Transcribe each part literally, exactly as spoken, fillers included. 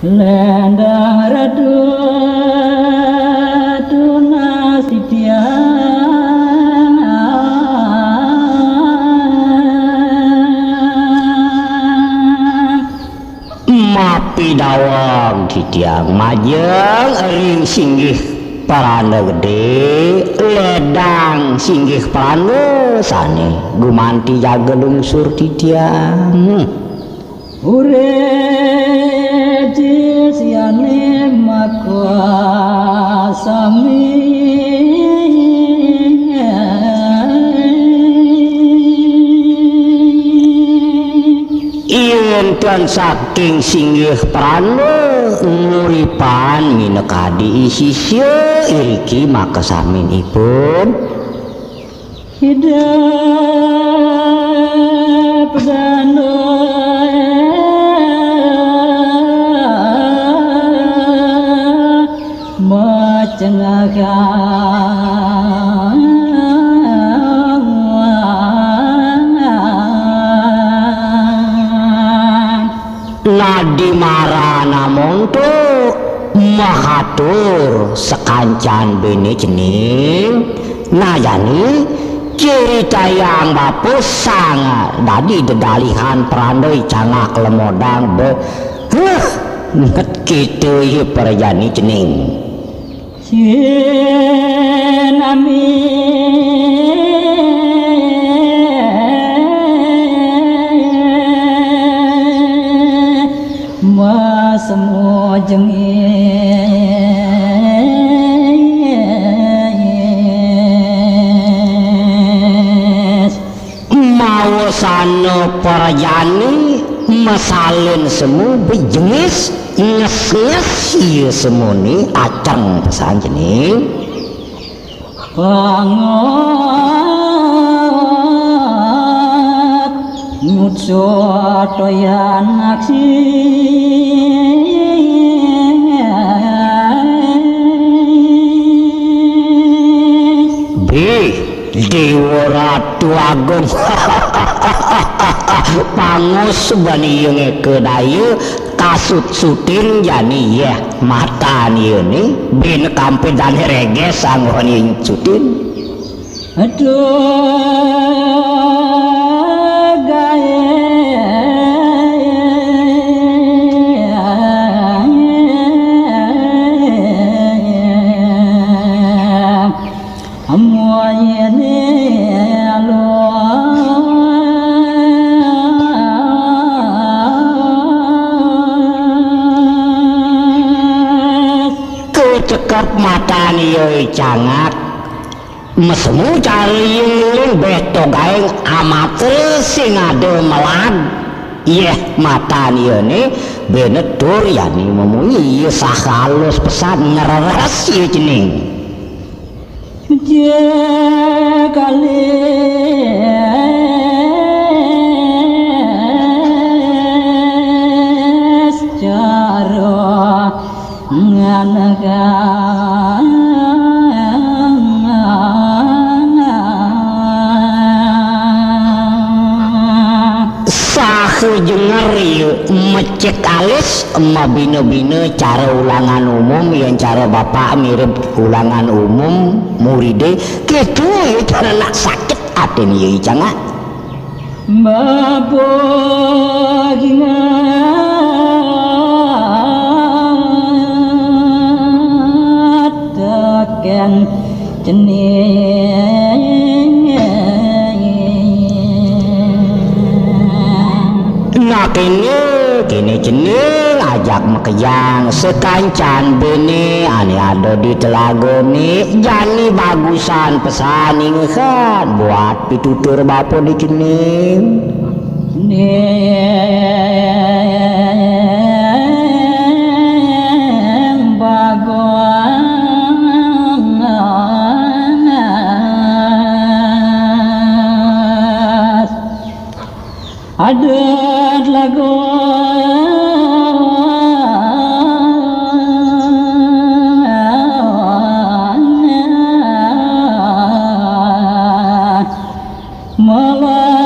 Lendang ratu tunas titiang. Mapidaweg titiang majeng ring singgih Pranda Gedé, ledang singgih Pranda sané gumanti jaga lungsur titiang. Urip sisiané makasami. Yén tan saking singgih Pranda nguripan minakadi sisia iriki makasaminipun. Idep danda macengahan. Nadi marana monto mahatur sakancan béné cening. Nah, jani critayang bapa sang dadi dedalihan Pranda I Cangak Lemodang bé. Huh, nget kita ya prajani cening. Sinami masemu jengis. Mawasana prajani masalin semu bejengis nges-nges iya semuni aceng pesan cening. Pangot ngucap toyan aksi. Bih, Déwa Ratu Agung. Pangus bani iya ngéka daya kasut-sutin jani yéh matan iya ni bin kampé dané régés anggon iya sutin. Aduh, gaé. Amoyéné alus. Kecekep matan iya I Cangak. Mesemu cara iya nguling béh togaing amatra sing ada melag. Yéh matan iyané béné tur yani memunyi iya saha alus pesan ngreres iya cening. Jekalis cara nganagang. Saha jenger iya mecik alis mabina-bina cara ulangan umum, yén cara bapak mirib ulangan umum muridé, kéto ya cara nak sakit atin ya I Cangak. Mabok ingat tekén cening. Nah, kéné, kéné cening ajak makejang sakancan béné ané ada di telagané, jani bagusan pesan ingehan buat pitutur bapa di cening. Ning bagus. Adat lagu malapisan.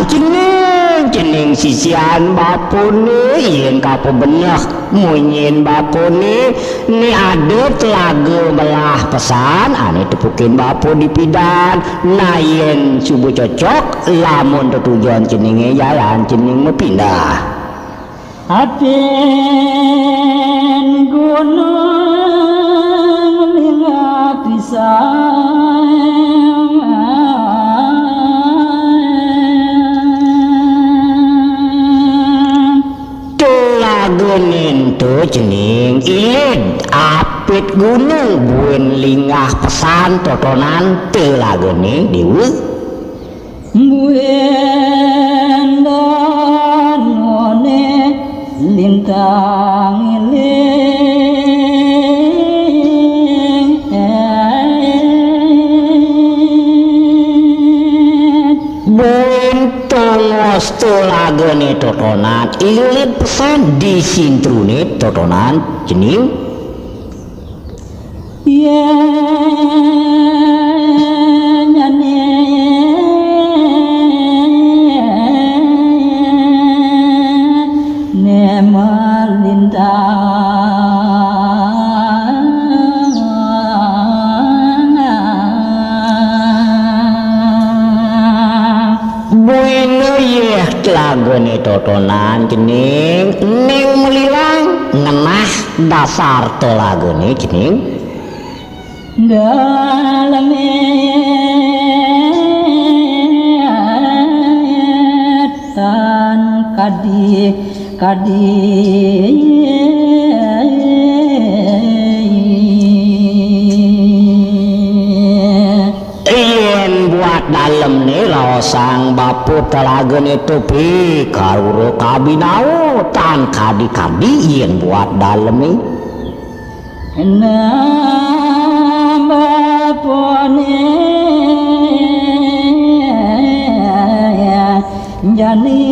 Cening, cening sisian bapané, yén kapabeneh munyin bapané, né ada telaga melah pesan, ané tepukin bapa dipidan. Nah, yén suba cocok, lamun tetujon ceningé jalan cening mapindah. Atin gunung linggah pisan. Telaga nénto cening ilid apit gunung buin linggah pesan totonan telagané déwa. Buin danoné lintang iling. Buin tongos telagané totonan ilid pesan di sintruné totonan cening. Yén nyané né malintang. Buina yéh telagané totonan cening, ning malilang ngenah dasar telagané cening. Dalemé tan kadi, kadi. Yén buat dalemné raosang bapa telagané topi karura kabinawa tan kadi-kadi yén buat dalemé. Nambah pone jani.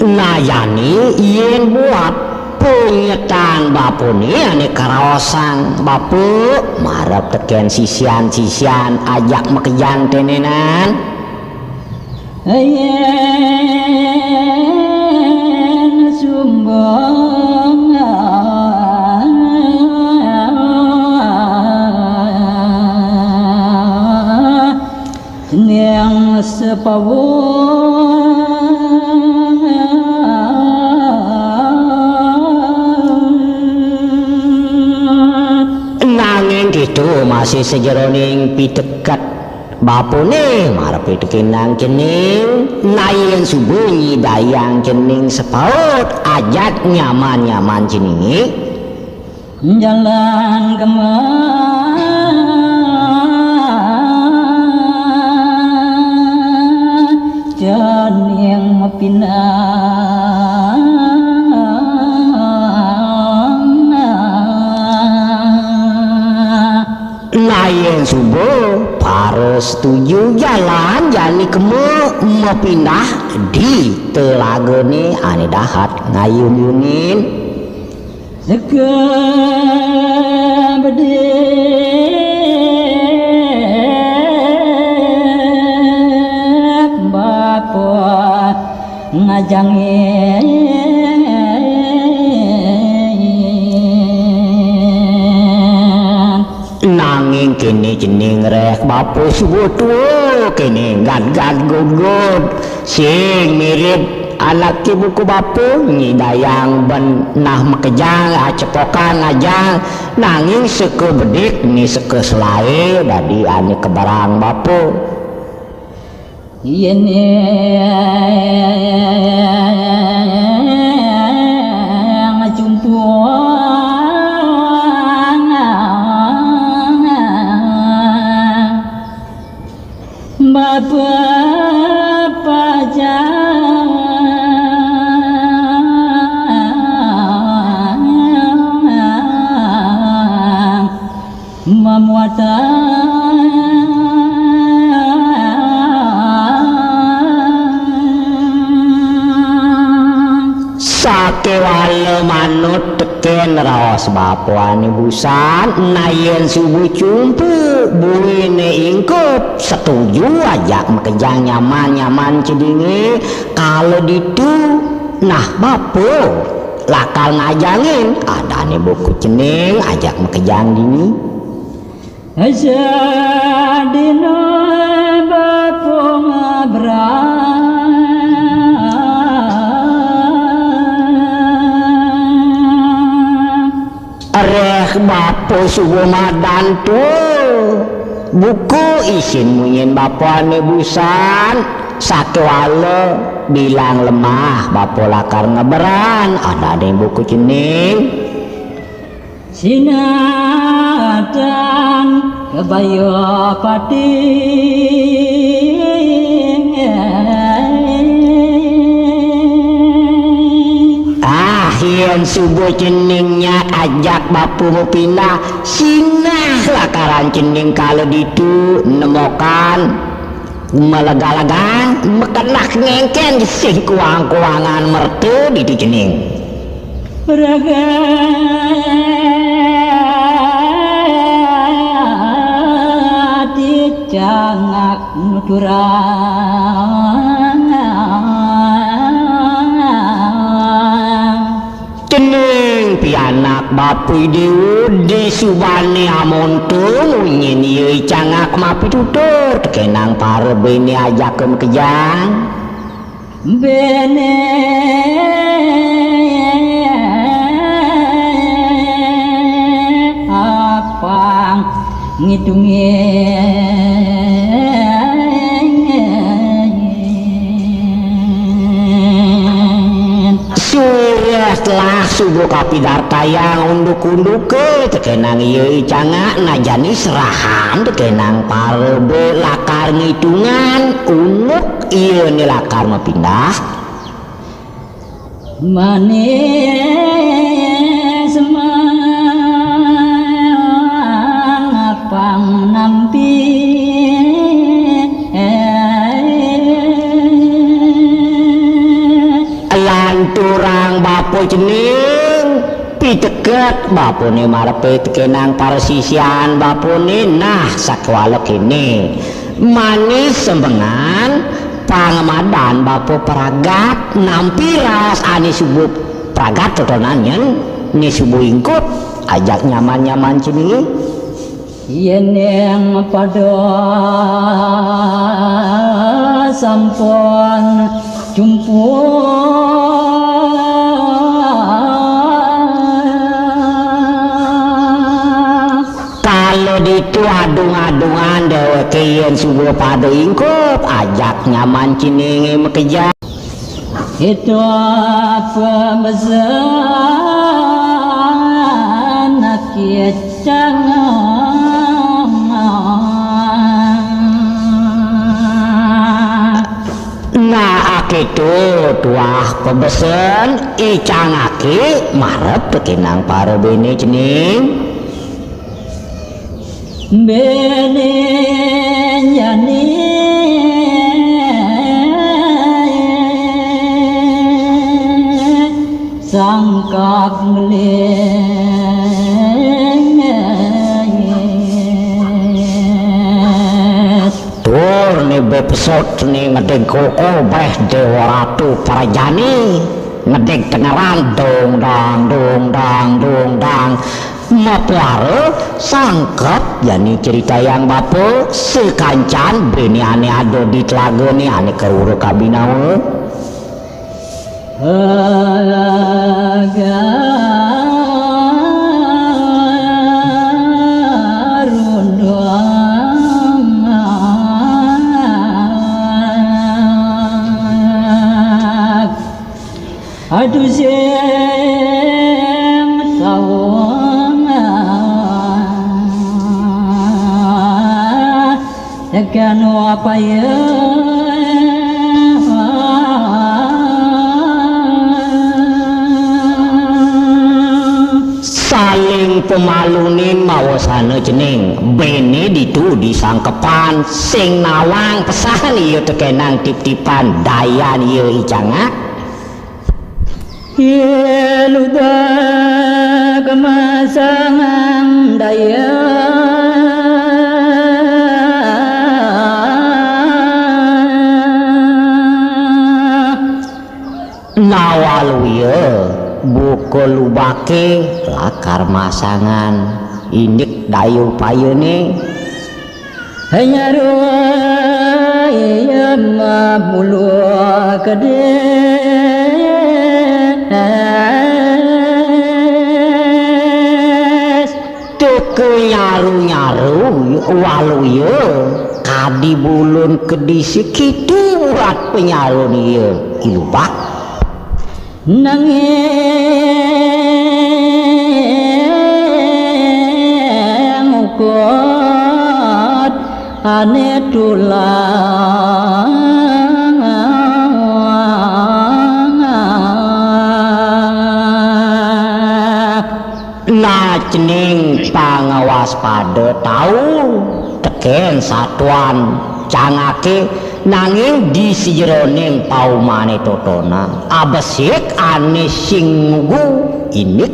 Nah, jani yén buat punyetan bapune ané karaosang bapa, marep tekén sisian-sisian ajak makejang tenenan. Yén sumbung ning sepawa. Nanging kita masih sajeroning piteket. Bapune marep pitekin nang cening, nah yén suba nyidayang cening sepaut, ajat nyaman-nyaman ceningé. Jalan kemah cening mapindah. Nah, yén suba para setuju jalan jani kema mapindah di telagané ané dahat ngayun-yunin. Seka bedik bapa ngajangin. Nanging kéné cening réh bapa suba tua, kéné gad-gad gud-gud. Sing mirib anaké buka bapa, nyidayang ben nah makejang, acepokan ngajang, nanging seka bedik né seka selaé dadi ané keberang bapa. Yén ngacumpuang bapa pajang. Mamuatan. Sakéwala manut Yén raos bapané busan, nah yén suba cumpu buiné ingkup, setuju ajak makejang nyaman-nyaman ceningé, kala ditu nah bapa lakar ngajangin, adané buka cening ajak makejang dini. Sadina bapa ngabran. Réh bapa suba madan tua. Buka isin munyin bapané busan, sakéwala bilang lemah bapa lakar ngebran, adané buka cening. Sinatan kebaya pati. Ah, yén suba cening nyak ajak bapa mapindah, sinah lakaran cening kala ditu nemokan. Malega-legang, makenah ngéngkén sing kuang-kuangan merta ditu cening. Ragati cangak nuturang. Cening pianak bapa I Déwa disubané amonto munyin ia I Cangak mapitutur tekénang para béné ajaka makejang. Béné apang ngitungin. Suréh telah suba kapidartayang unduk-unduké, tekénang ia I Cangak, nah jani serahan tekénang para bé lakar ngitungan unduk ia né lakar mapindah. Manis mang apang nampi. Lanturang bapa cening, piteket bapané marep tekénang para sisian bapané, nah sakéwala kéné. Manis sembengan pangemadan bapa pragat, nampi raos ané suba pragat totonan nyén, né suba ingkup ajak nyaman-nyaman cening. Yéning pada sampun jumpa. Kala ditu adung-adungan déwéké yén suba pada ingkup, ajak nyaman ceningé makejang. Itu pemesen kicang. Nah, akéto tuah pebesen I Cangaké marep tekénang para béné cening. Béné jani sangkep ngeling. Tur né bé pesut né ngeding koko béh Déwa Ratu Prajani, ngeding tengeran dong dang dong dang dong dang. Mapuara sangkep jani critayang bapa, sakancan béné ané ada di telagané ané karura kabinawa. Aduh sing sawang. Tekan apa ya? Saling pemalunin mawasana cening, béné ditu disangkepan, sing nawang pesan iya tekenang tip-tipan dayan iya I Cangak. Yén uban Kemasangan daya. Nawaluya buka lubake lakar masangan indik daya upayane. Nyaru iya mabulu kedis. Teka nyaru-nyaru waluya kadi bulun kedise, kitu buat panyarun iya, I Lubak. Nanging ukut ane tulang. Nah, cening pangawaspada tau teken satuan cangake, nanging di sajeroning paumane totonan, abesik ane sing ngugu indik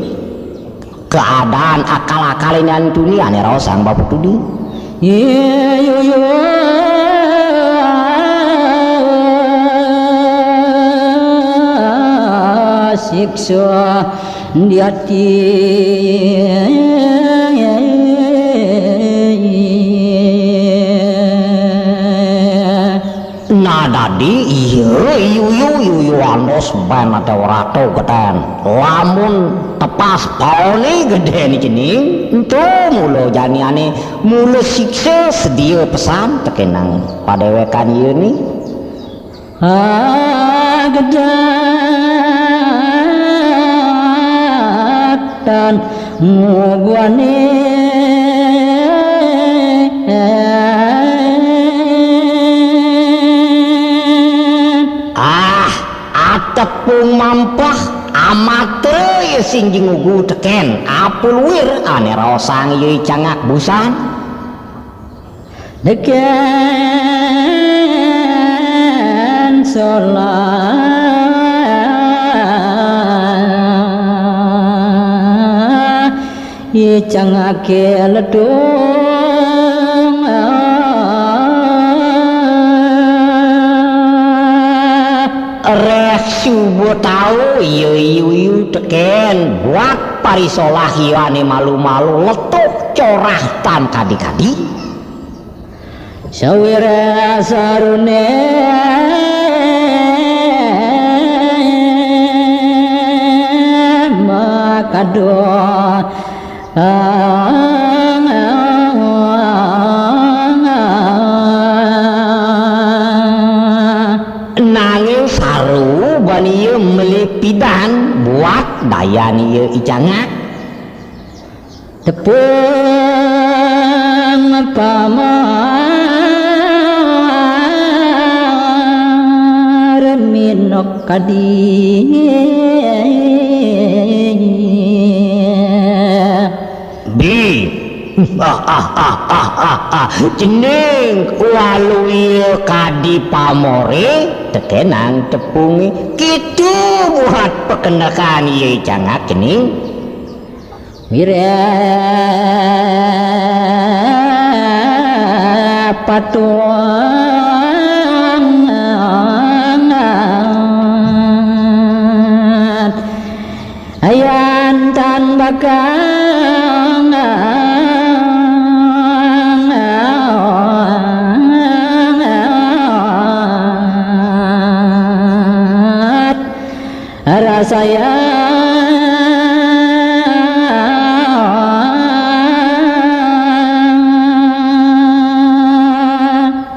keadaan akal-akale ane tuni ane raosang bapa tudi. Ye, yo, yo, siksa di ati. Nah, dadi iya, yuyu, yuyu andos ben ada orato geden. Lamun tepas paone gedene cening, ento mula janiane mula siksa sedia pesan tekenang padewekan iya ni. Agedak tan nguguane. Ah, atepung mampah, amatra ya sing ngugu teken, apuluir ane raosang ya cangak busan. Deken solah icangake ledung. Reh suba tau ya yuyu teken buat parisolah iyane malu-malu letuk corah tan kadi-kadi. Sawira sarune makado. Nanging saru bani iya meli pidan buat dayan iya icangak. Tepung pamar minok kadi. Bi. Cening waluya kadi pamore tekenang tepunge. Kitu buat pekendekan iya cangak cening. Wira patungan ayan tan bakal rasaya.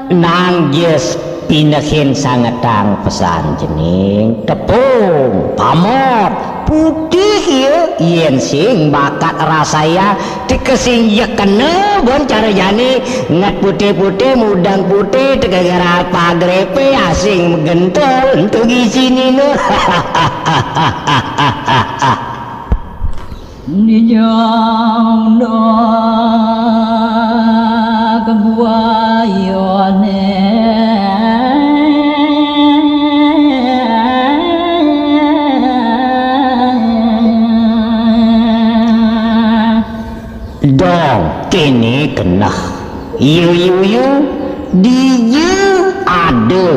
Nangis pinehin sangetang pesan cening, tepung, pamor, putih ya, yen sing bakat rasaya, tikesing ya kena bon cara jani, ngat putih-putih, mudang putih, tegagara pagrepe, asing megentol, entu gisi nino. Dijauh dah kebuayone. Ini keneh. Iya, iya, iya. Dija ada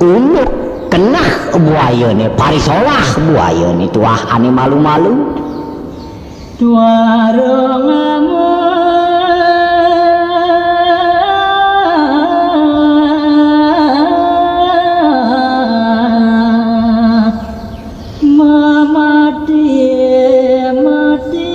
unduk keneh buayané, parisolah buayané tuah ané malu-malu. Tuara ngamu mamati-mati.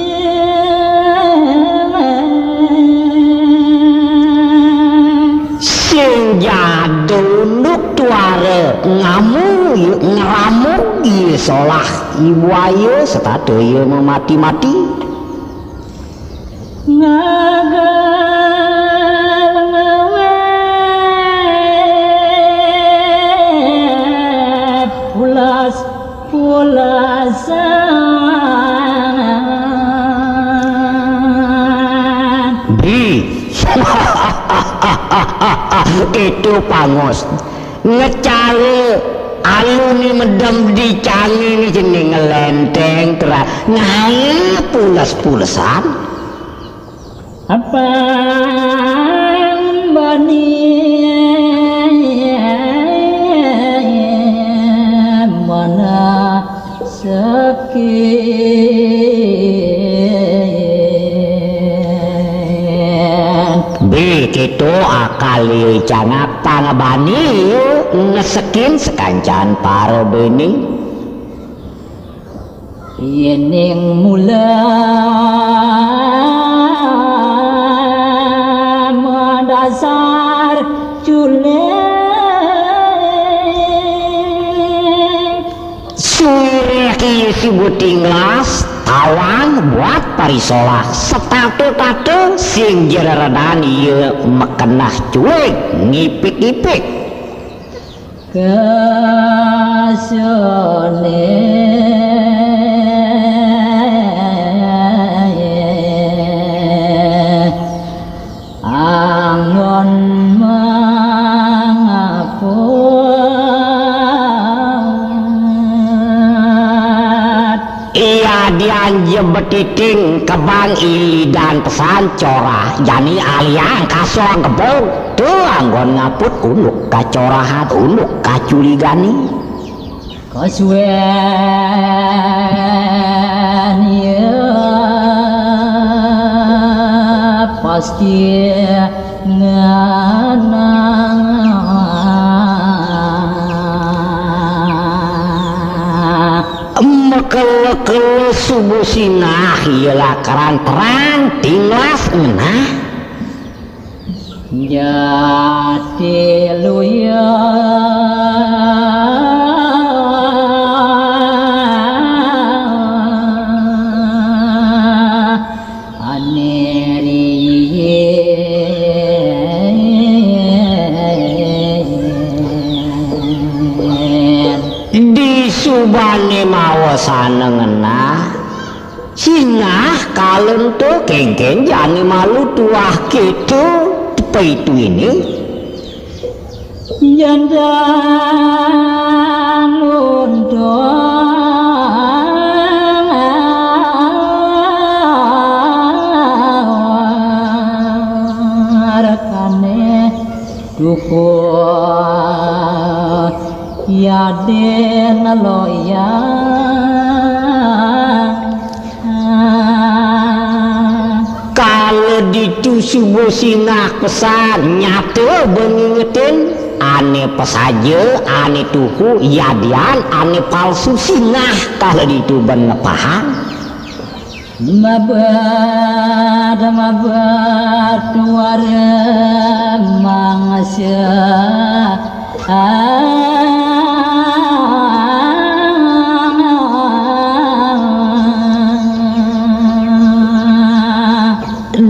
Sing jada unduk tuara ngamu, ngeramu, iya solah i buaya setata iya mamati-mati. Ngagal ngawe pulas-pulasan. Di. Itu pangos. Ngecara aluné medem di cangé né jeneng ngelénténg terang ngaé pules-pulesan. Apang bani mana sekin. Bi, kéto akal liu Cangak, pang bani ngesekin sakancan para bini. Yéning mula madasar culing. Suwiré kiya suba tinglas, tawang buat parisolah, setata-tata sing jereredan iya makenah cuwég ngipik-ipik. Kasane anggon mangaput. Iya dianja betiting kebang ilidan pesan corah, jani aliang kasong kebong. Tu anggon ngaput unduk kacorahan, unduk kaculigani. Kasuwen ya pasti nganang. Mekele-kele suba sinah, iya lakaran terang, tinglas ngenah. Jati luya ane riyin. Di subane mawa sana ngenah. Sinah kala ento kengken jani malu tuah keto paitu ini. Jandang untung rekane tuku yaden loyang. Kala ditu suba sinah pesan nyata ben ngingetin, ane pesaja, ane tuhu, yadian, ane palsu sinah kala ditu ben ngepahang. Mabad, mabad, tuara mangsa.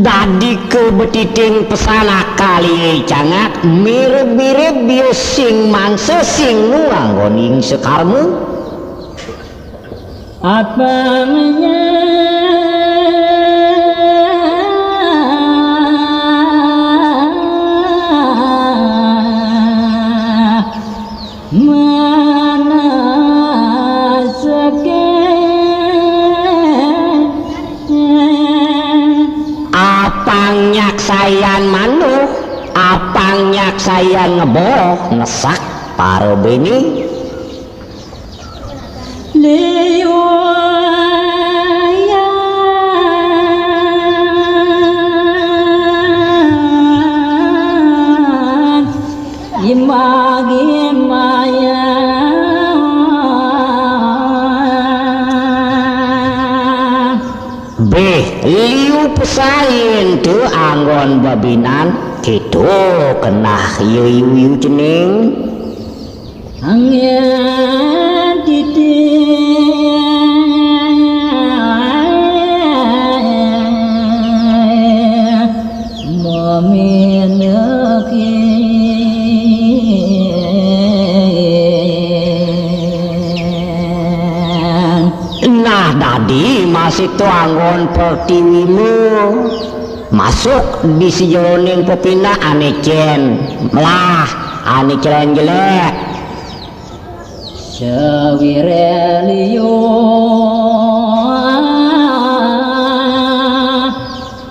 Dadi ka betiting pesan akal iye cangak, mirib-mirib bius sing mangsa sing nu anggon ing sekarma. Apangnya mana seke. Apang nyaksayan manuk, apang nyaksayan ngeboh, nesak para bini. Liuyan imagi maya. Bih, liu pesain tu anggon bebinan, kita kenah yuyu cening. Angin titik meminekin. Nah, dadi masih to anggon pertiwi mu. Masuk di sijeroning pepindah ane cen, melah, ane cen jelek. Sawire liu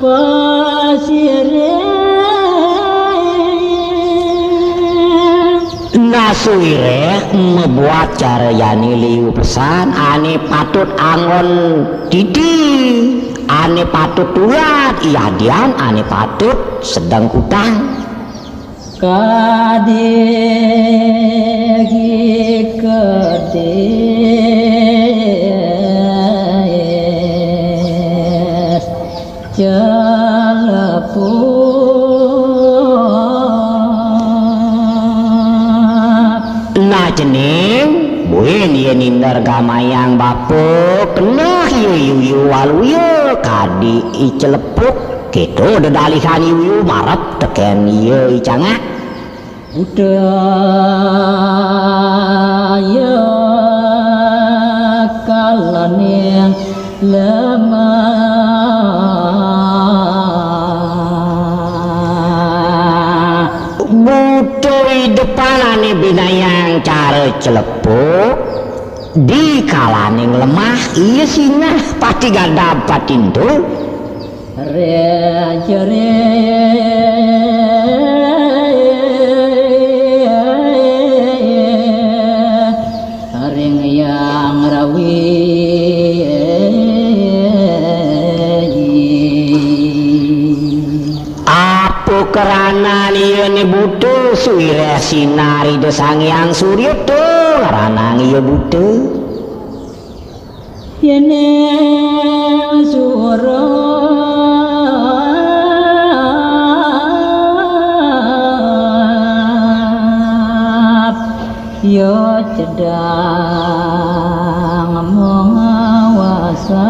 pasire. Nah, sawire mabuat cara jani liu pesan, ane patut anggon titi, ane patut tulad, yadian ane patut sedeng kutang. Kadi kedis celepuk. Nah, cening, buin ye ninder gamayang bapa, keneh ye yuyu waluya kadi i celepuk. Kita dedalihan yuyu marep teken ye i cangak. Budaya kalaning lemah. Buta idepan ane binayang cara celepuk, di kalaning lemah, iya sinah pati gadab patintul. Re jere ring yang rawi. Apa karanan iyane buta, suwireh sinar Ida Sang Hyang Surya to ngaranang iya buta? Yene surap ya cedang mengawasa.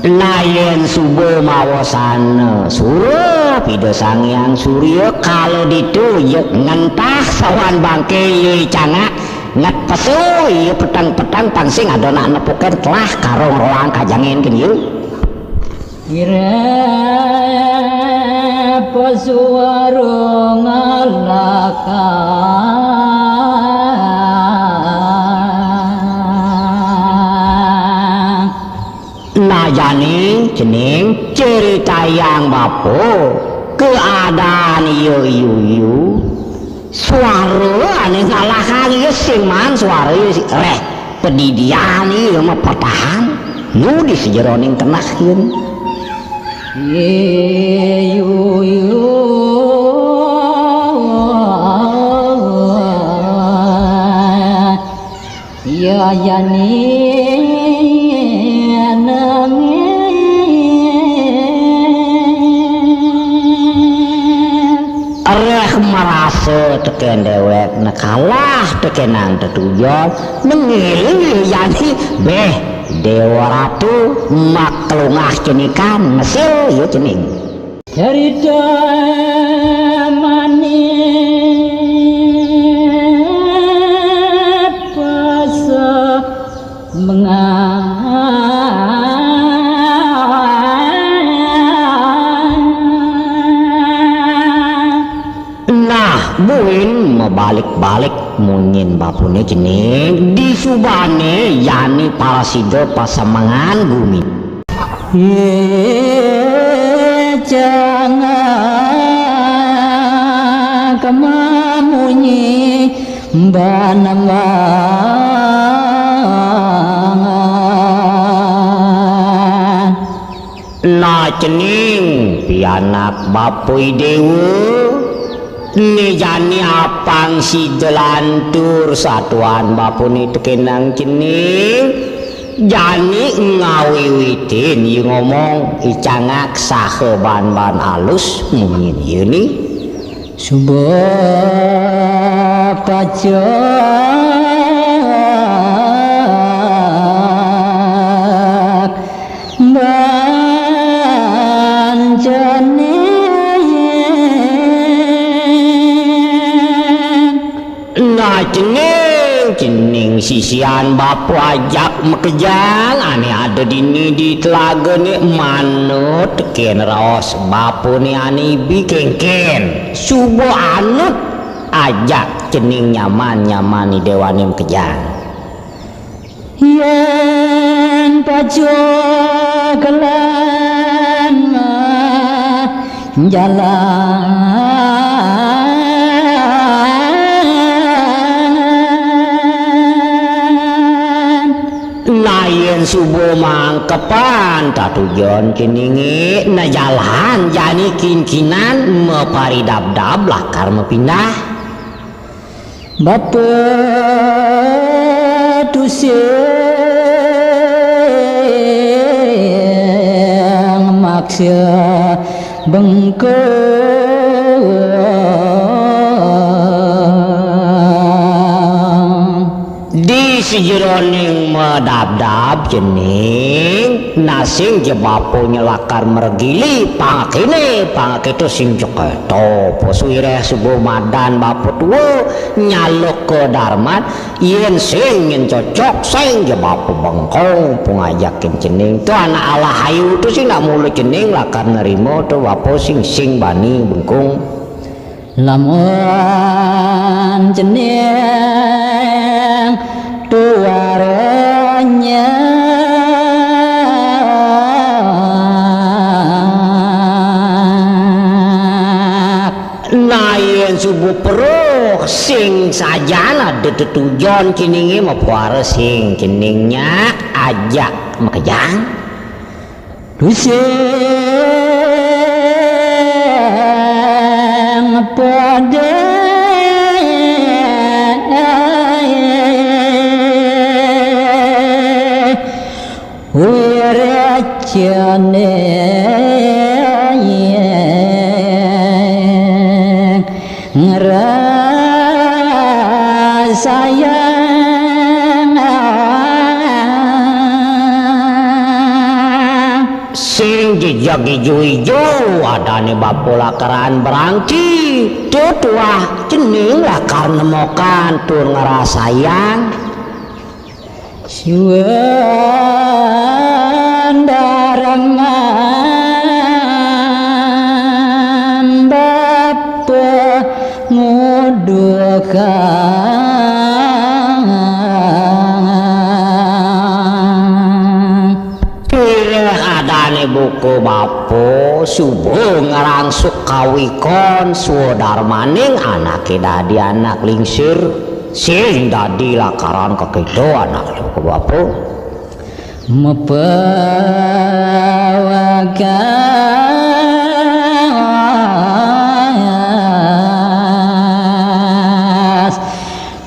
Nah, yen suba mawasana surup Ida Sang Hyang Surya, kala ditu ya ngentah sawan bangke ya cangak, nget pesu ya peteng-peteng, pang sing ada nak nepukin telah karung roang kajangin ken ya. Ire pesu warung lakang. Nah, jani cening ceritayang bapa keadaan iya yuyu. Suara ane ngalahang iya sing maan suara iya si-, reh pedidian iya mapatahan. Nu di sejeroning kenah yen. Yuyu. Ya jani nangin. Reh marasa teken dewek nekalah tekenang tetujon, mengilih jani beh Dewa Ratu maklungah cenikan mesil ya cening. Cerita manis pasal mengang. Nah, buin mabalik-balik Munyin bapuné cening, disubané jani parasida pasemengan gumi. Yé cangak mamunyi banemangan. Nah cening, pianak bapa I Déwa, né jani apang sida lantur satuan bapuné tekénang cening, jani ngawiwitin ia ngomong, I Cangak saha ban-ban alus munyin ia né. Suba pacak ban cening. Nah cening, cening sisian bapa ajak makejang ané ada dini di telagané manut tekén raos bapané ané ibi kénkén. Suba anut ajak cening nyaman-nyaman I Déwané makejang. Yén pacak lan jalan. Nah yén suba mangkepan tatujon ceningé, nah jalan jani kinkinan maparidabdab lakar mapindah. Bapa tusing maksa bengkung. Di sajeroning madabdab cening, nah sing ja bapa nyelakar mregi, pangkéné, pangkéto sing ja kéto. Apa sawiréh suba madan bapa tua, nyaluk kadarman, yén sing nyén cocok, sing ja bapa bengkung, pung ajakin cening. To anak alah ayu to sing nak mula cening lakar nrima to bapa sing, sing bani bengkung. Lamun cening tuara nyak. Nah, yén suba peruh sing sajan ada tetujon ceningé mapuara sing cening nyak ajak makejang. Tusing pada wiracane ngrasayang. Sing jejeg ijo-ijo, adané bapa lakaran berangti, tuah cening lakar nemokan tur ngrasayang. Suwun darengan bapa nguduhang. Kireh adané buka bapa suba ngrangsuk kawikon swadarmaning anaké dadi anak lingsir. Sing dadi lakaran kakéto anak buka bapa. Mapawagas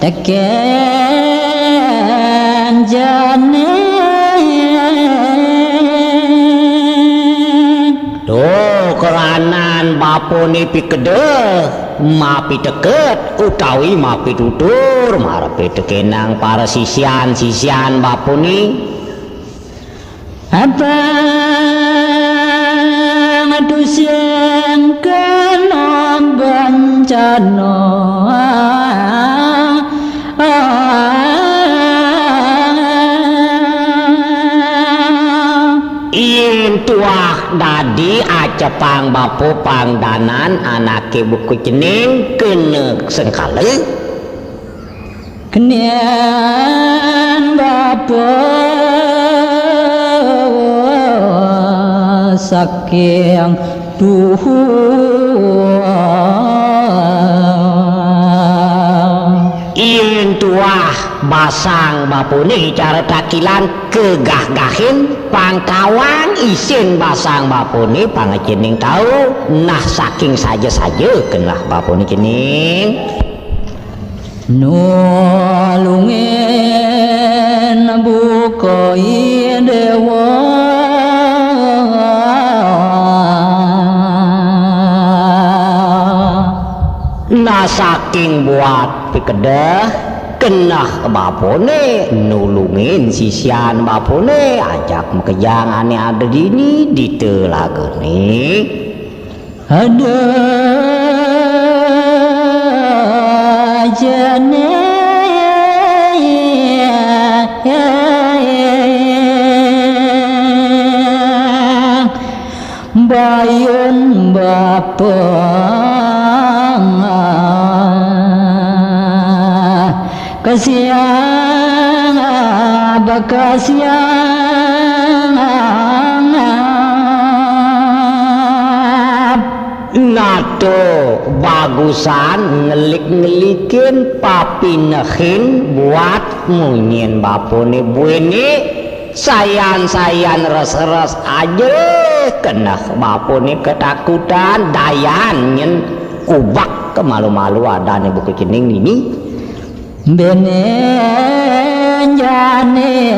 tekén jani. Duh, keranan bapané pikedeh, mapiteket, utawi mapitutur, marep tekénang para sisian-sisian bapané. Abang tusing kena bencana. Yén tuah dadi acepang bapa pangdanan anaké buka cening kena sengkala. Kenyan bapa saking tuah. Yen tuah basang bapané cara takilan kegah-gahin pangkawang isin basang bapané pangecening tau nah saking saja-saja kenah bapané cening. Nulungin buka i déwa. Nah saking buat pikedeh kenah bapané nulungin sisian bapané ajak makejang ané ada dini di telagané. Ada jani bayun bapa. Kasiang, kasiang. Nato bagusan ngelik-ngelikin papinehin buat munyin bapané buéné, sayan-sayan res-res aja kenah bapané ketakutan, dayan nyen kubak kemalu-malu adané buka cening nini. Béné jani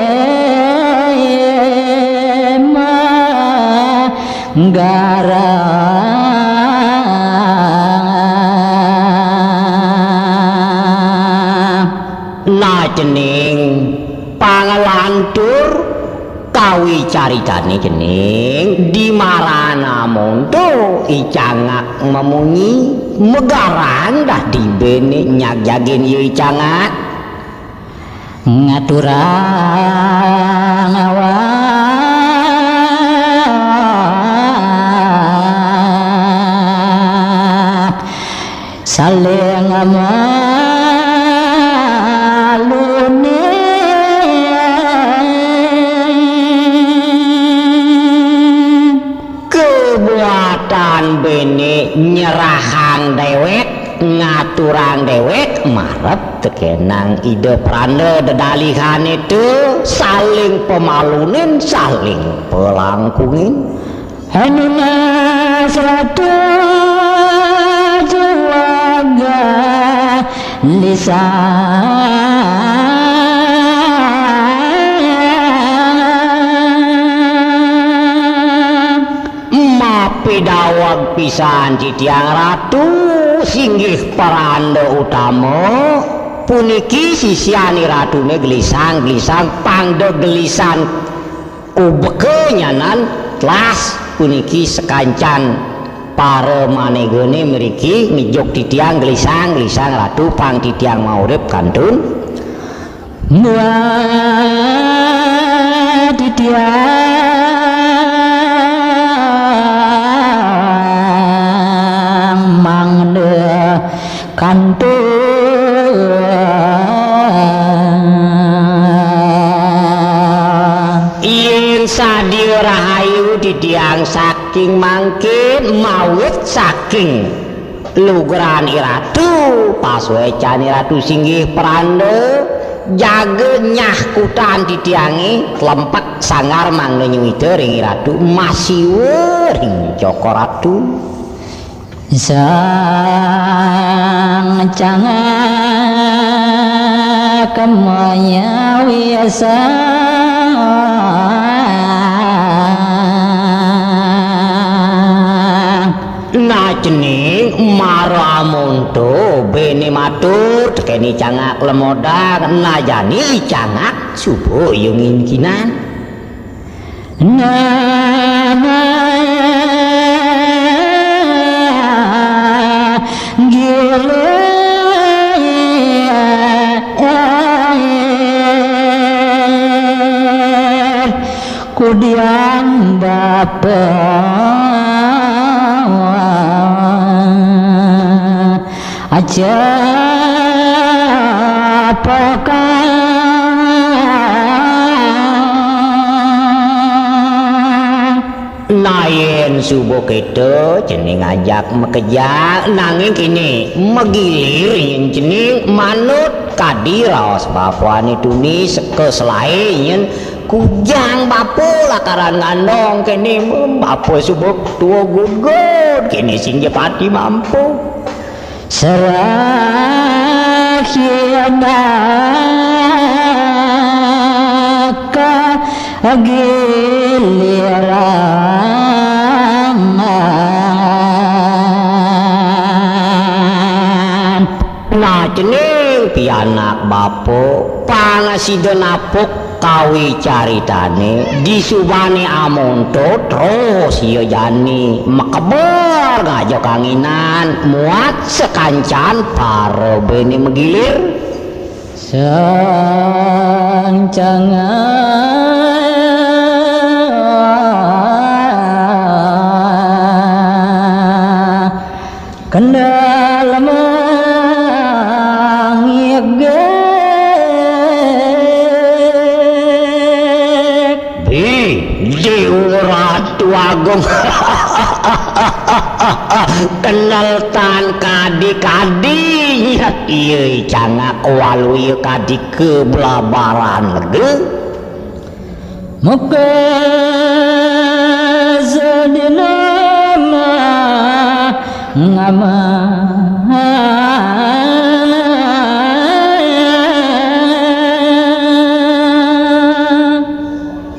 manggarang. Nah cening panglantur kawicaritané cening di marana monto I Cangak mamunyi, magarang dah di béné nyagjagin ya I Cangak. Ngaturang awak saling malunin. Kebuatan béné nyerahang déwék, ngaturang déwék marep tekénang Ida Pranda dedalihané té saling pamalunin, saling palangkungin. Anunas ratu juaga lisang. Mapidaweg pisan titiang Ratu, singgih Pranda Utama. Puniki sisian I Ratuné Gelisang, Gelisang pang da Gelisang ubeka nyanan telas puniki sakancan para manégané mriki ngijuk titiang Gelisang, Gelisang Ratu pang titiang maurip kantun. Buat titiang mangda kantun. Yén sadia rahayu titiang saking mangkin mawit saking lugran I Ratu, pasuécan I Ratu singgih pranda, jaga nyah kutan titiangé, tlempek sanggar mangda nyuwita ring I Ratu, masiwa ring Cokor Ratu. Sang Cangak mayawiasa. Nah, cening mara amonto béné matur, tekéné Cangak lemodang, nah jani Cangak suba ya ngingkinan. Nah, gila. Kudiang bapa aja. Apakah? Nah, yén suba kéto, cening ajak makejang, nanging kéné, magilir yén cening manut kadi raos bapané tuni seka selaé yén kujang bapa lakaran ngandong kéné, bapa suba tua gudgud, kéné sing ja pati mampu. Sarah yén ka giliran. Nah, cening pianak bapa, pang sida napuk kawicaritané, disubané amonto terus ia jani makeber ngajak anginan muat sakancan para béné magilir. Sancang kendal mangigik. Bi, Déwa Ratu Agung. Kenal tan kadi-kadi nyat iya cangak waluya kadi keblabaran lega. Maka sadina mah ngaman.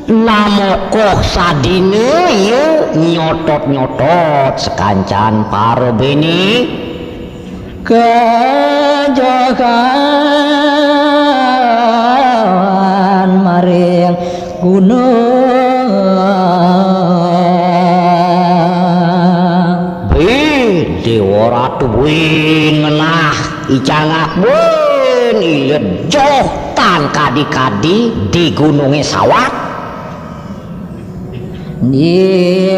Namokoh sadina iya nyotot-nyotot sakancan para béné. Kajohan maring gunung. Wih, Déwa Ratu, wih, ngenah, icangak, wih, ilet joh tan kadi-kadi di gunungé sawat. Di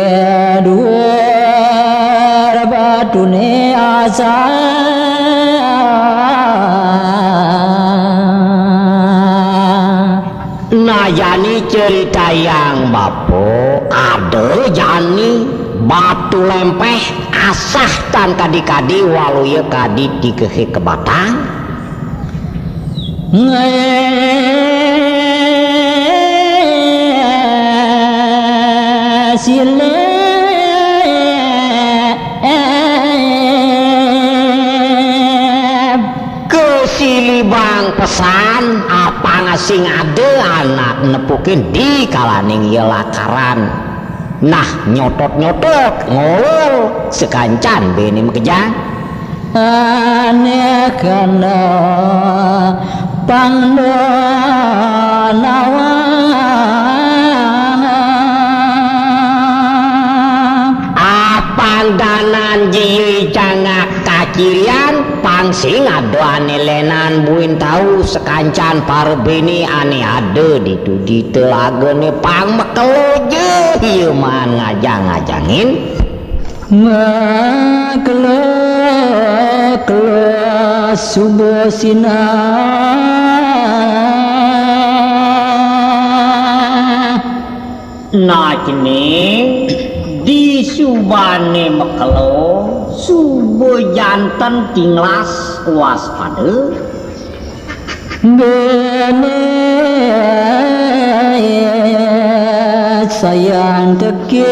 duur batuné asah. Nah, jani ceritayang bapa, ada jani batu lempeh asah tan kadi-kadi waluya kadi dikehé ka batang. Sileb. Kesilibang pesan, apang sing ada anak nepukin di kalaning iya lakaran. Nah, nyotot-nyotot, ngolol, sakancan béné makejang. Ané kana pangdonawan. Apang danan jia cangak kacirian, pang sing ada ané lénan buin tau sakancan para béné ané ada ditu di telagané pang makelo ja ia maan ngajang-ngajangin. Makelo-kelo suba sinah. Nah, cening, disubané makelo, suba janten tinglas waspada. Béné sayan tekis.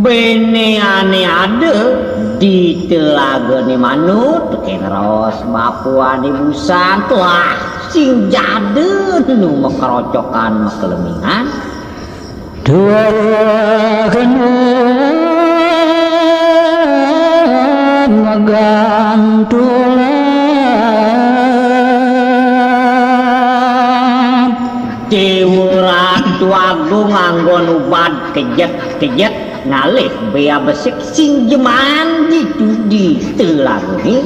Béné ané ada di telagané manut, tekén raos bapané busan, telah sing jada nu makrocokan makelemingan. Tuah kena magantulan. Déwa Ratu Agung anggon ubad kejet-kejet ngalih béa besik sing jeman ditu di telagané.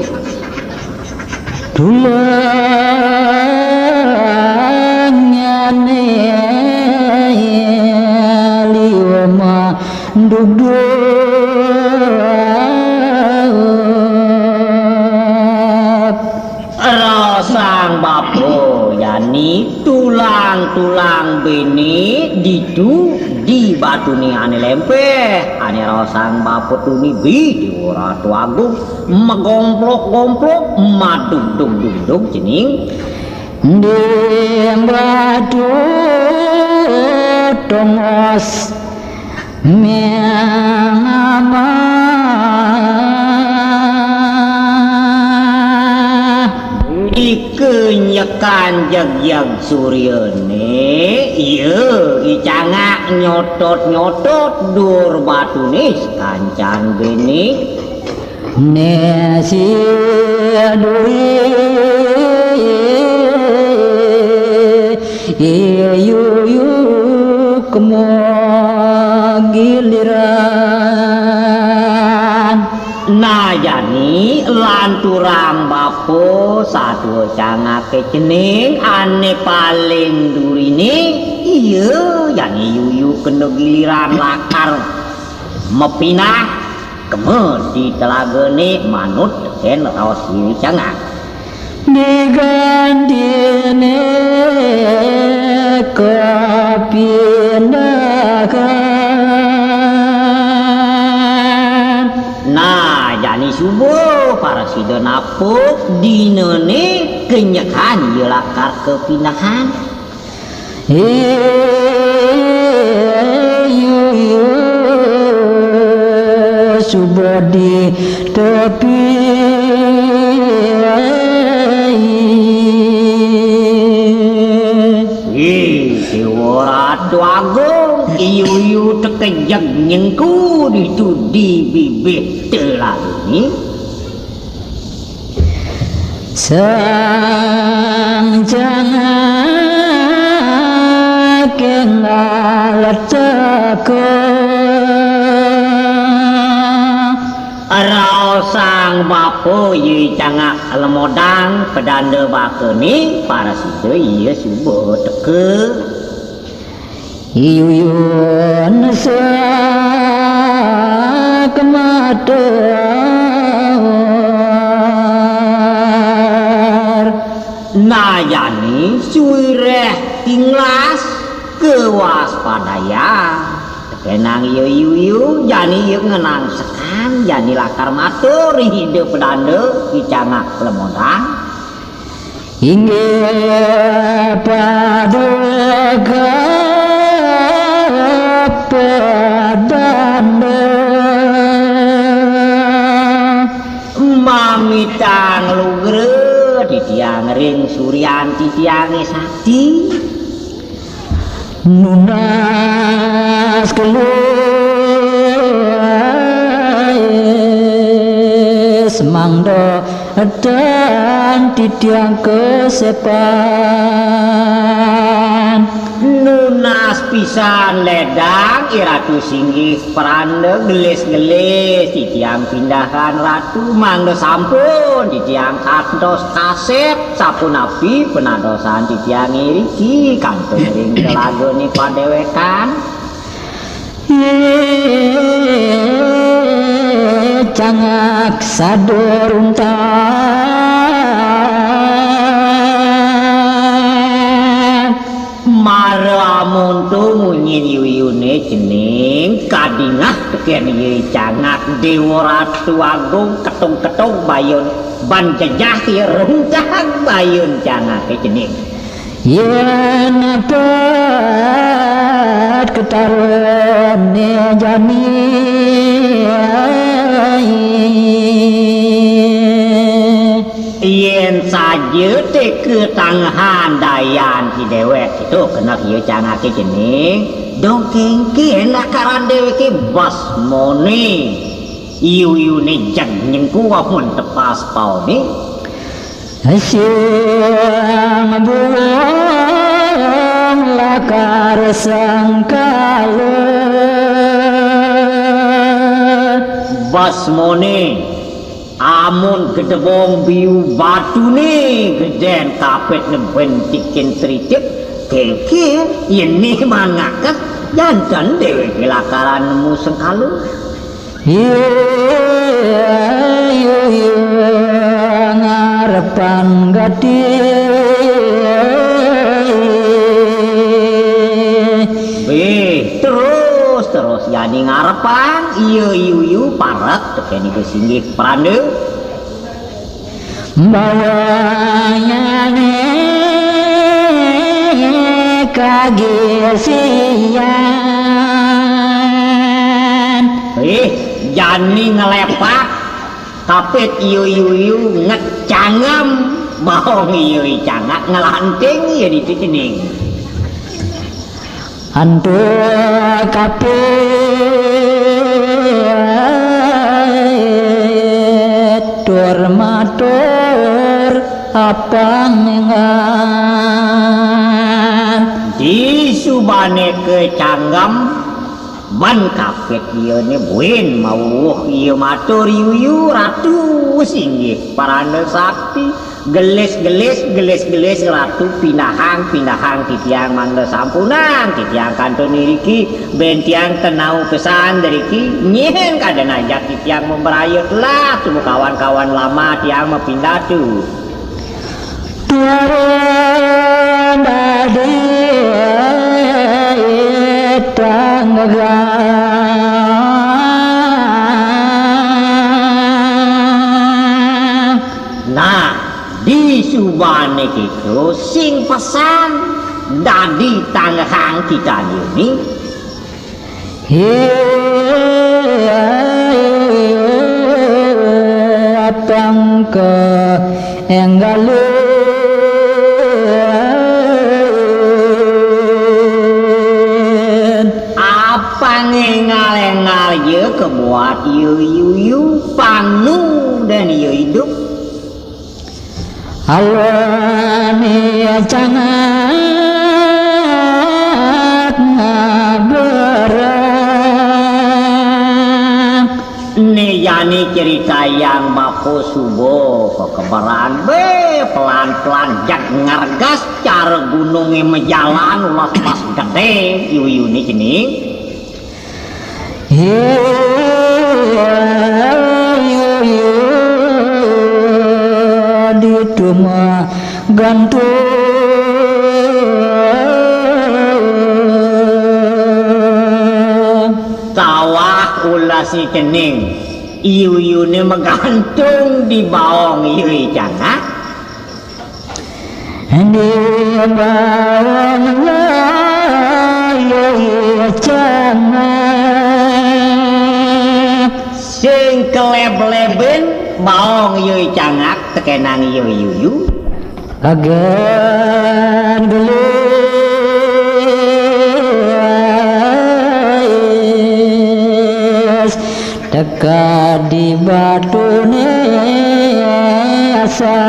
Tulangané liu mandugdug. Raosang bapa jani tulang-tulang béné ditu di batuné ané lémpéh, ané raosang bapa tumibi Déwa Ratu Agung, magomplok-gomplok, madugdug-dugdug cening. Di batu tongos Di kenyekan jegjeg suryané, iya I Cangak nyotot-nyotot dur batuné sakancan béné. Né si duri yuyu kemo giliran. Nah, jani lanturang bapa satua Cangaké cening ané paling duriné, iya jani yuyu kena giliran lakar mapinah kema di telagané manut tekén raos I Cangak. Digantiné kapindahan. Nah, jani suba parasida napuk dinané kenyekan ia lakar kapindahan. Iyu, iyu, suba di tepi. Ih, Déwa Ratu Agung, iyu-iyu tekejeg nyengku ditu di bibih telaga né. Sang Cangak énggal teka. Raosang bapa ia Cangak Lemodang pedanda bakané, parasida ia suba teka. Iyuyun sakatar. Nah, jani suwiréh tinglas kawaspadayang. Tekénang ia yuyu, jani ia ngenang sekan, jani lakar matur ring Ida Pedanda, I Cangak Lemodang. Inggih paduka pedanda. Mamitang lugra titiang ring suryan titiangé sakti. Nunas keluis mangda tan titiang kasepan. Nunas pisan ledang, I Ratu singgih pranda gelis-gelis titiang pindahan Ratu, mangda sampun titiang kantos kasép. Sapunapi panadosan titiangé riki kantun ring telagané padéwékan? Cangak saduruntan. Mara amonto munyin yuyuné cening, kadingeh tekén ia Cangak Déwa Ratu Agung, ketug-ketug bayun ban jejeh ia rundag bayun Cangaké cening. Yén pat kataroné jani. Yén saja té katanghan dayan ti déwék, kéto keneh ia Cangaké cening, dong kénkén lakaran déwéké basmané. Iyu-iyuné jeg nyengku amun tepas paoné. Sing burung lakar sengkala. Basmané, amun gedebong biu batuné gedén kapitné bentikin tricip, kénkén yén né maan ngaket, janten déwéké lakaran nemu sengkala. Iya, iya, iya, Arepang gati. Béh, terus, terus jani ngarepang, ieu yuyu parek tekén ieu singgih pranda. Bawangé kagisian. Ih, jani ngelepak. Kapit ieu yuyu ngecanggem, baong ieu cangak ngelanting ieu ditu cening. Antuk kapit tur matur apang ingan. Disubané kecanggem, ban kapit ieu né buin mawuh ieu matur yuyu ratu singgih paranda sakti. Gelis-gelis, gelis-gelis ratu pindahang, pindahang titiang mangda sampunang, titiang kantun iriki, bén tiang tenau pesan deriki, nyén kadén ajak titiang mabraya telah, tuh kawan-kawan lama tiang mapindah tuh. Tuara dadi tanggang. Nah, disubané kéto sing pesan dadi tanggehang kita niki. Apang ka énggalin. Apang énggal-énggal ieu kebuat ieu yuyu pang nu dan ieu idup. Alami cangak ngaberang. Né jani cerita yang bapa suba kekeberan, bé pelan-pelan jag ngargas cara gunungé majalan ulah pas gedé yuyuné cening. Iya, iya, iya, di rumah gantung. Tawah ulah si cening, iyuyuné magantung di baong iyuy cangak. Di bawah layar cangak. Sing keleb-leben baong iyuy cangak tekenang iyuy yuyu. Agan gelis. Teka di batuné asa.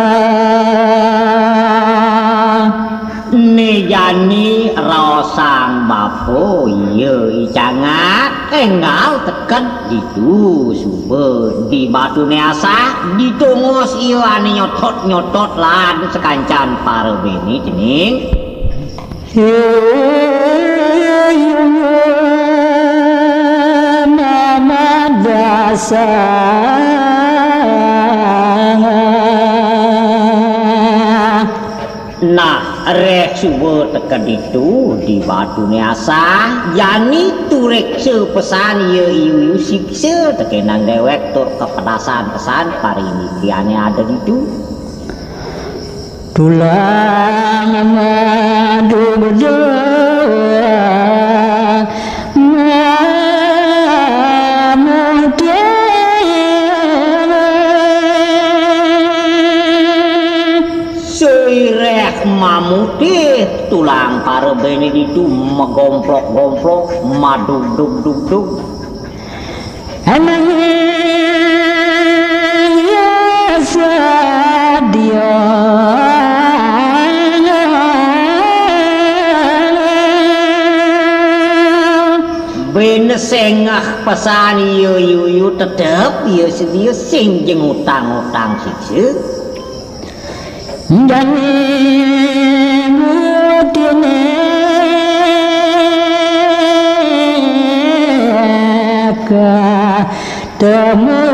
Né jani raosang bapa, iya i cangak, énggal teked ditu suba di batuné asa, ditongos iya ané nyotot-nyotot lan sakancan para béné cening. Nah, réh suba teka ditu di batuné asah, jani tureksa pesan iya iyu-iyu siksa tekenang déwék tur kepedasan pesan parindriané ada ditu. Tulang madugdug mamutih. Suiréh mamutih tulang para béné ditu magomplok-gomplok, madugdug-dugdug. Ananging ya sadia. Béné sengah pesan iya yuyu tetep iya sedia sing jeng utang-utang siksa. Jani mutiné ketemu.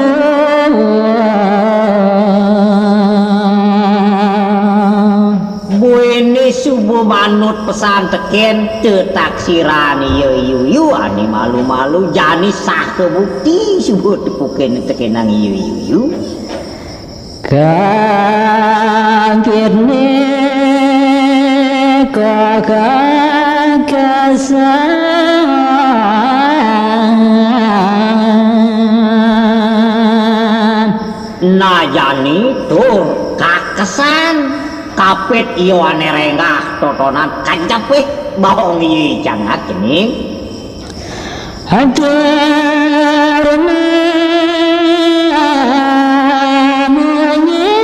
Suba manut pesan tekén tetaksiran Yé Yuyu ané malu-malu, jani saha bukti suba tepukin tekén Yé Yuyu. Kagitné kok kakesan. Nah jani tur kakesan, kapit ia ané rénggah totonan kacepih baong ia cangak ini. Atur mamunyi.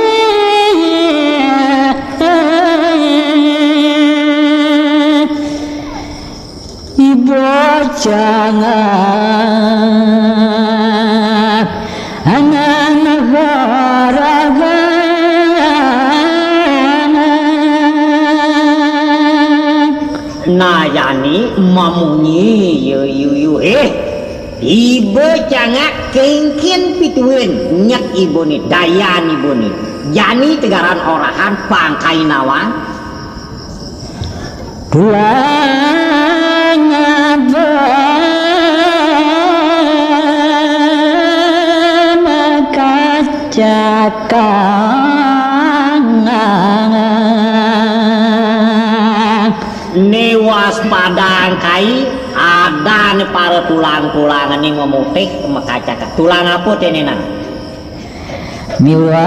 Iba cangak anak negara. Nah jani mamunyi Yé Yuyu, éh, iba cangak kéngkén pituin nyet iba né, dayan iba né. Jani tegaran orahan pangkai nawang. Tulang apa makacakangan. Né waspadang kai, adané para tulang-tulang né mamutih makacakan. Tulang apa téné, Nang? Miwancén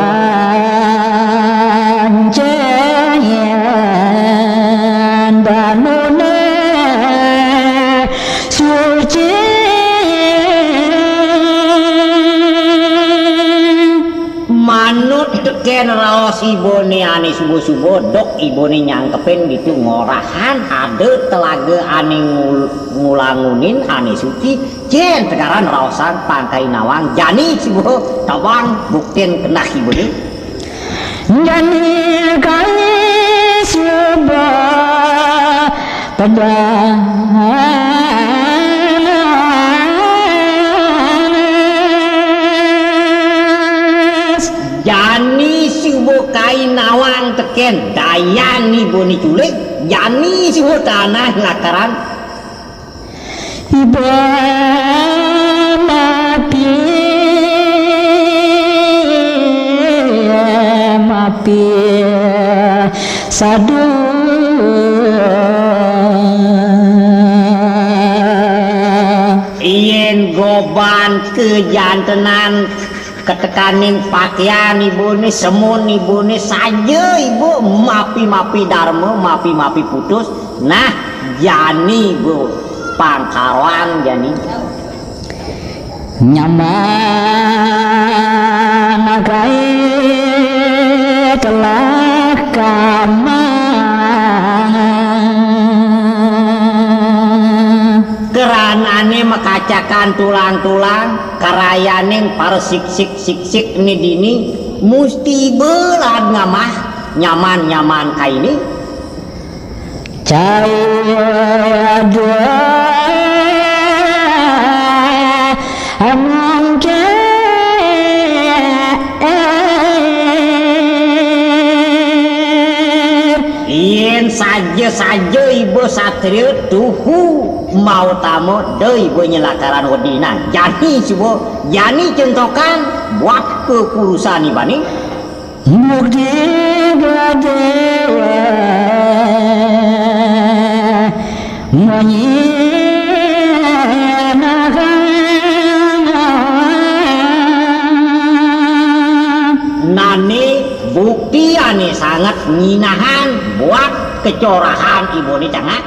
danuné suci. Manut tekén raos ibané ané suba-suba, dok ibané nyangkepin ditu ngorahan ada telaga ané ngul-, ngulangunin ané suci. Jén tegaran raosang pangkai nawang, jani suba tawang buktin kenah ibané. Jani kai suba pedas. Jani suba kai nawang tekén dayan ibané culik, jani suba tanah lakaran. Iba mapi, mapi sadu. Yén goban kajantenan katekaning pakéan ibané, semun ibané, saja iba mapi-mapi darma, mapi-mapi putus. Nah, jani iba pangkaroan jani. Nyaman kai telah kamang. Keranané makacakan tulang-tulang, karayaning para siksik-siksik né dini, musti iba laad ngamah nyaman-nyaman kaini. Cai dua amangké. Yén saja-saja iba satria tuhu mautama da iba nyelakaran wedina. Jani suba, jani centokan buat kapurusan ibané. Mukti gedé menyinahan. Nané bukti ané sanget nyinahan buat kecorahan ibané cangak.